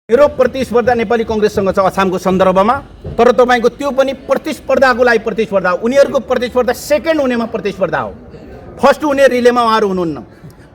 मेरो प्रतिस्पर्धा नेपाली कांग्रेससँग छ अछामको सन्दर्भमा। तर तपाईको त्यो पनि प्रतिस्पर्धाको लागि प्रतिस्पर्धा हो। उनीहरूको प्रतिस्पर्धा सेकेन्ड हुनेमा प्रतिस्पर्धा हो। फर्स्ट हुने रिलेमा उहाँहरू हुनुहुन्न।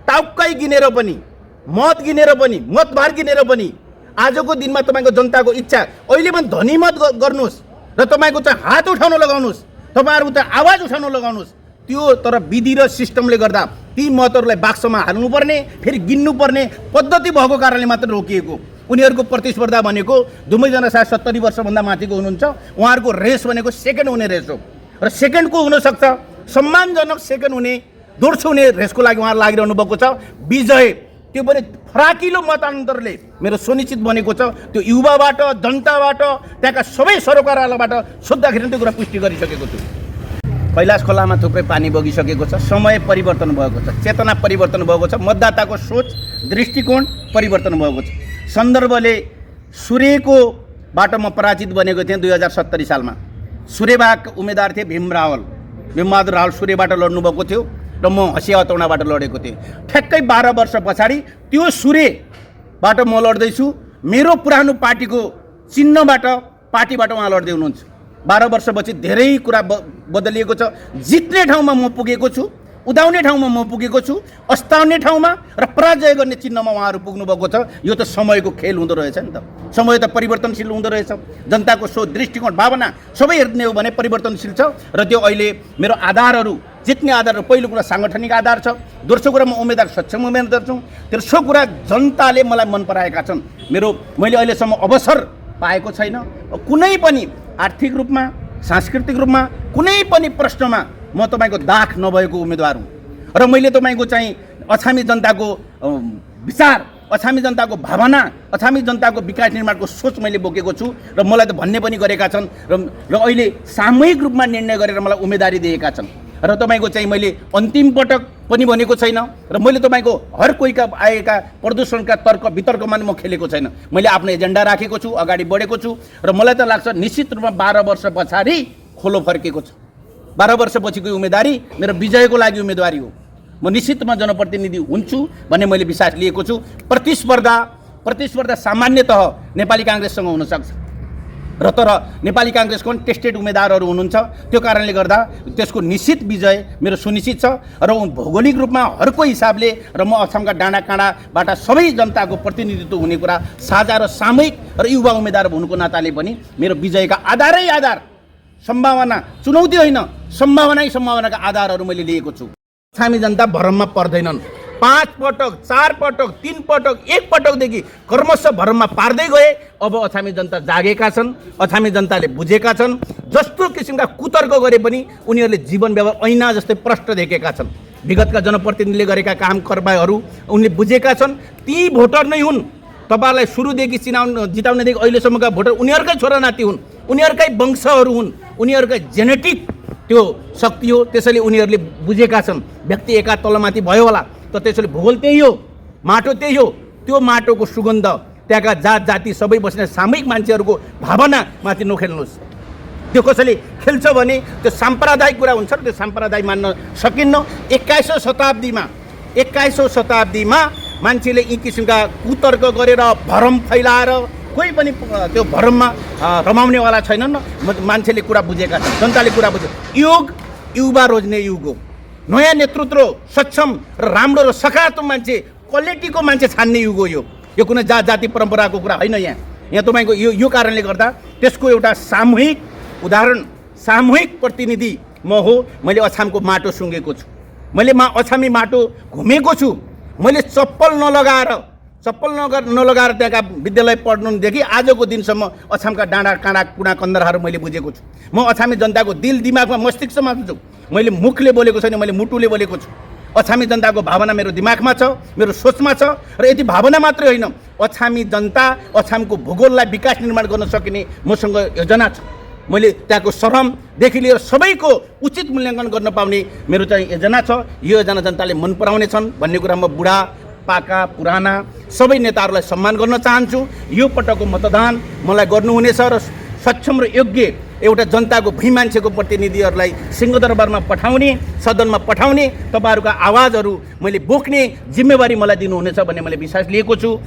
टाउक्कै गिनेर पनि, मत गिनेर पनि, मतभार गिनेर पनि आजको दिनमा तपाईको जनताको इच्छा अहिले पनि धनी मत गर्नुस् र तपाईको चाहिँ हात उठाउन लगाउनुस्, तपाईहरुको चाहिँ आवाज उठाउन लगाउनुस्। त्यो तर विधि र सिस्टमले गर्दा ती मतहरुलाई बाक्समा हाल्नुपर्ने, फेरि गिन्नुपर्ने पद्धति भएको कारणले मात्र रोकिएको। उनीहरूको प्रतिस्पर्धा भनेको दुवैजना सायद 70 वर्षभन्दा माथिको हुनुहुन्छ। उहाँहरूको रेस भनेको सेकेन्ड हुने रेस हो र सेकेन्डको हुन सक्छ, सम्मानजनक सेकेन्ड हुने, दोस्रो हुने रेसको लागि उहाँहरू लागिरहनु भएको छ। विजय त्यो पनि फराकिलो मतान्तरले मेरो सुनिश्चित बनेको छ। त्यो युवाबाट, जनताबाट, त्यहाँका सबै सरोकारवालाबाट सोद्धाखेरि त्यो कुरा पुष्टि गरिसकेको छु। कैलाश खोलामा थुप्रै पानी बगिसकेको छ। समय परिवर्तन भएको छ, चेतना परिवर्तन भएको छ, मतदाताको सोच दृष्टिकोण परिवर्तन भएको छ। सन्दर्भले सूर्यको बाट म पराजित बनेको थिएँ 2070 सालमा। सूर्यबाग उम्मेदवार थिए भीमबहादुर रावल सूर्यबाट लड्नुभएको थियो र म हँसिया हतौडाबाट लडेको थिएँ। ठ्याक्कै 12 वर्ष पछाडि त्यो सूर्यबाट म लड्दैछु। मेरो पुरानो पार्टीको चिन्हबाट पार्टीबाट उहाँ लड्दै हुनुहुन्छ। 12 वर्षपछि धेरै कुरा बदलिएको छ। जित्ने ठाउँमा म पुगेको छु, उदाउने ठाउँमा म पुगेको छु, अस्ताउने ठाउँमा र पराजय गर्ने चिन्हमा उहाँहरू पुग्नु भएको छ। यो त समयको खेल हुँदो रहेछ नि त। समय त परिवर्तनशील हुँदो रहेछ। जनताको सोच, दृष्टिकोण, भावना सबै हेर्ने हो भने परिवर्तनशील छ। र त्यो अहिले मेरो आधारहरू, जित्ने आधारहरू, पहिलो कुरा साङ्गठनिक आधार छ, दोस्रो कुरा म उम्मेदवार सक्षम उम्मेदवार छु, तेस्रो कुरा जनताले मलाई मन पराएका छन्। मैले अहिलेसम्म अवसर पाएको छैन कुनै पनि आर्थिक रूपमा, सांस्कृतिक रूपमा, कुनै पनि प्रश्नमा म तपाईको दाख नभएको उम्मेदवार हुँ। र मैले तपाईको चाहिँ अछामी जनताको विचार, अछामी जनताको भावना, अछामी जनताको विकास निर्माणको सोच मैले बोकेको छु र मलाई त भन्ने पनि गरेका छन् र अहिले सामूहिक रूपमा निर्णय गरेर मलाई उम्मेदवारी दिएका छन्। र तपाईको चाहिँ मैले अन्तिम पटक पनि भनेको छैन र मैले तपाईको हर कोहीका आएका प्रदूषणका तर्क वितर्कमा म खेलेको छैन। मैले आफ्नो एजेन्डा राखेको छु, अगाडि बढेको छु र मलाई त लाग्छ निश्चित रूपमा 12 वर्ष पछाडि खोलो फर्केको छ। 12 वर्षपछिको उम्मेदवारी मेरो विजयको लागि उम्मेदवारी हो। म निश्चितमा जनप्रतिनिधि हुन्छु भन्ने मैले विश्वास लिएको छु। प्रतिस्पर्धा सामान्यतः नेपाली कांग्रेससँग हुन सक्छ र तर नेपाली कांग्रेसको पनि टेस्टेड उम्मेदवारहरू हुनुहुन्छ। त्यो कारणले गर्दा त्यसको निश्चित विजय मेरो सुनिश्चित छ र भौगोलिक रूपमा हरको हिसाबले र म अछामका डाँडा काँडाबाट सबै जनताको प्रतिनिधित्व हुने कुरा साझा र सामूहिक र युवा उम्मेदवार हुनुको नाताले पनि मेरो विजयका आधार सम्भावना, चुनौती होइन, सम्भावनाका आधारहरू मैले लिएको छु। अछामी जनता भरममा पर्दैनन्। 5 पटक, 4 पटक, 3 पटक, 1 पटकदेखि क्रमशः भरममा पार्दै गए। अब अछामी जनता जागेका छन्, अछामी जनताले बुझेका छन्। जस्तो किसिमका कुतर्क गरे पनि उनीहरूले जीवन व्यवहार ऐना जस्तै प्रष्ट देखेका छन्। विगतका जनप्रतिनिधिले गरेका काम कारबाहीहरू उनले बुझेका छन्। ती भोटर नै हुन् तपाईलाई सुरुदेखि जिताउनेदेखि अहिलेसम्मका भोटर उनीहरूकै छोरा नाति हुन्, उनीहरूकै वंशहरू हुन्, उनीहरूकै जेनेटिक त्यो शक्ति हो। त्यसैले उनीहरूले बुझेका छन् व्यक्ति एका तलमाथि भयो होला, त त्यसैले भूगोल त्यही हो, माटो त्यही हो। त्यो माटोको सुगन्ध, त्यहाँका जात जाति सबै बस्ने सामूहिक मान्छेहरूको भावनामाथि नखेल्नुहोस्। त्यो कसैले खेल्छ भने त्यो साम्प्रदायिक कुरा हुन्छ र त्यो साम्प्रदायिक मान्न सकिन्न। 21औं शताब्दीमा मान्छेले यी किसिमका कुतर्क गरेर भरम फैलाएर कोही पनि त्यो भरममा रमाउनेवाला छैनन्। मान्छेले कुरा बुझेका छन्, जनताले कुरा बुझे। युग युवा रोज्ने युग हो। नयाँ नेतृत्व, सक्षम र राम्रो र सकारात्मक मान्छे, क्वालिटीको मान्छे छान्ने युग हो यो कुनै जात जाति परम्पराको कुरा होइन। यहाँ तपाईँको यो कारणले गर्दा त्यसको एउटा सामूहिक उदाहरण, सामूहिक प्रतिनिधि म हो। मैले अछामको माटो सुँगेको छु, मैले अछामी माटो घुमेको छु। मैले चप्पल नलगाएर त्यहाँका विद्यालय पढ्नुदेखि आजको दिनसम्म अछामका डाँडा काँडा कुना कन्दराहरू मैले बुझेको छु। म अछामी जनताको दिल दिमागमा, मस्तिष्कमा छु। मैले मुखले बोलेको छैन, मैले मुटुले बोलेको छु। अछामी जनताको भावना मेरो दिमागमा छ, मेरो सोचमा छ र यति भावना मात्रै होइन, अछामी जनता, अछामको भूगोललाई विकास निर्माण गर्न सकिने मसँग योजना छ। मैले त्यहाँको श्रमदेखि लिएर सबैको उचित मूल्याङ्कन गर्न पाउने मेरो चाहिँ योजना छ। यो योजना जनताले मन पराउने छन् भन्ने कुरा म बुढा पाका पुराना सबै नेताहरूलाई सम्मान गर्न चाहन्छु। यो पटकको मतदान मलाई गर्नुहुनेछ र सक्षम र योग्य एउटा जनताको भुइँ मान्छेको प्रतिनिधिहरूलाई सिंहदरबारमा पठाउने, सदनमा पठाउने, तपाईँहरूका आवाजहरू मैले बोक्ने जिम्मेवारी मलाई दिनुहुनेछ भन्ने मैले विश्वास लिएको छु।